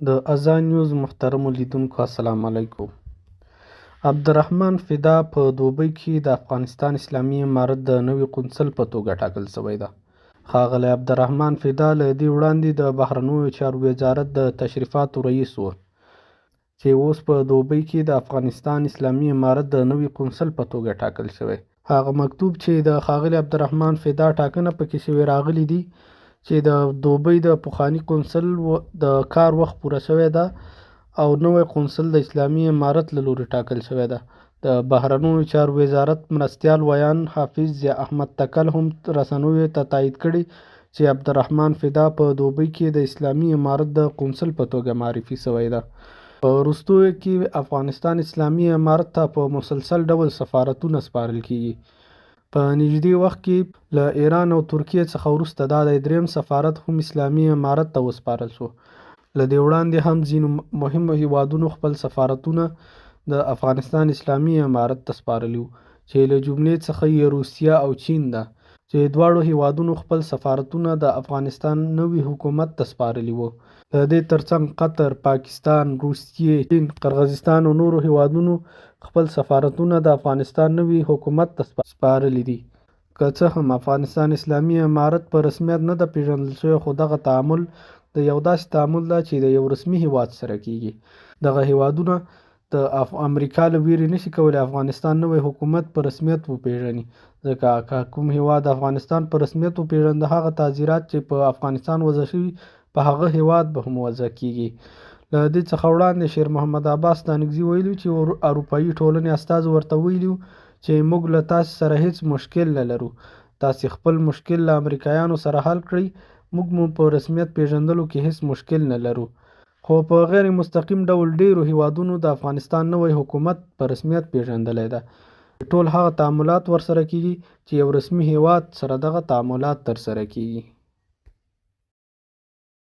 د ازاد نیوز محترمو لیدونکو السلام علیکم. عبدالرحمن فدا په دوبۍ کې د افغانستان اسلامي امارت د نوي قونسل په توګه ټاکل شوی ده. ښاغلی عبدالرحمن فدا له دې وړاندې د بهرنیو چارو وزارت د تشریفاتو رئیس و، چې اوس په دوبۍ کې د افغانستان اسلامي امارت د نوي قونسل په توګه ټاکل شوی. هغه مکتوب چې د ښاغلي عبدالرحمن فدا ټاکنه پکې شوې راغلي دي چې د دوبۍ د پخواني قونسل د کار وخت پوره شوی ده او نوی قونسل د اسلامي امارت له لوري ټاکل شوی ده. د بهرنیو چارو وزارت مرستیال ویاند حافظ ضیا احمد تکل هم رسنیو ته تایید کړې چې عبدالرحمن فدا په دوبۍ کې د اسلامي امارت د قونسل په توګه معرفي شوی ده. په وروستیو کې افغانستان اسلامي امارت ته په مسلسل ډول سفارتونه سپارل کېږي. په نږدې وخت کې له ایران او ترکیې څخه وروسته دا دی دریم سفارت هم اسلامي امارت ته وسپارل شو. له دې وړاندې هم ځینو مهمو هېوادونو خپل سفارتونه د افغانستان اسلامي امارت ته سپارلي وو، چې له جملې څخه یې روسیه او چین ده، چې دواړو هېوادونو خپل سفارتونه د افغانستان نوي حکومت ته سپارلي وو. د دې ترڅنګ قطر، پاکستان، روسیې، چین، قرغیزستان او نورو هېوادونو خپل سفارتونه د افغانستان نوي حکومت ته سپارلي دي. که څه هم افغانستان اسلامي امارت په رسمیت نه ده پېژندل شوی، خو دغه تعامل د یو داسې تعامل ده چې د یو رسمي هېواد سره کېږي. دغه هېوادونه د امریکا له ویرې نشي کولی افغانستان نوی حکومت په رسمیت وپېژني، ځکه که کوم هېواد افغانستان په رسمیت وپېژنده، هغه تعزیرات چې په افغانستان وضع شوي په هغه هېواد به هم وضع کېږي. له دې څخه وړاندې شیر محمد عباس ستانکزي ویلي چې اروپایي ټولنې استازو ورته ویلي چې موږ له تاسې سره هېڅ مشکل نه لرو، تاسې خپل مشکل له امریکایانو سره حل کړئ، موږ مو په رسمیت پېژندلو کې هېڅ مشکل نه لرو. خو په غیر مستقیم ډول ډېرو هېوادونو د افغانستان نوی حکومت په رسمیت پېژندلی ده. ټول هغه تعاملات ورسره کېږي چې یو رسمي هېواد سره دغه تعاملات ترسره کېږي.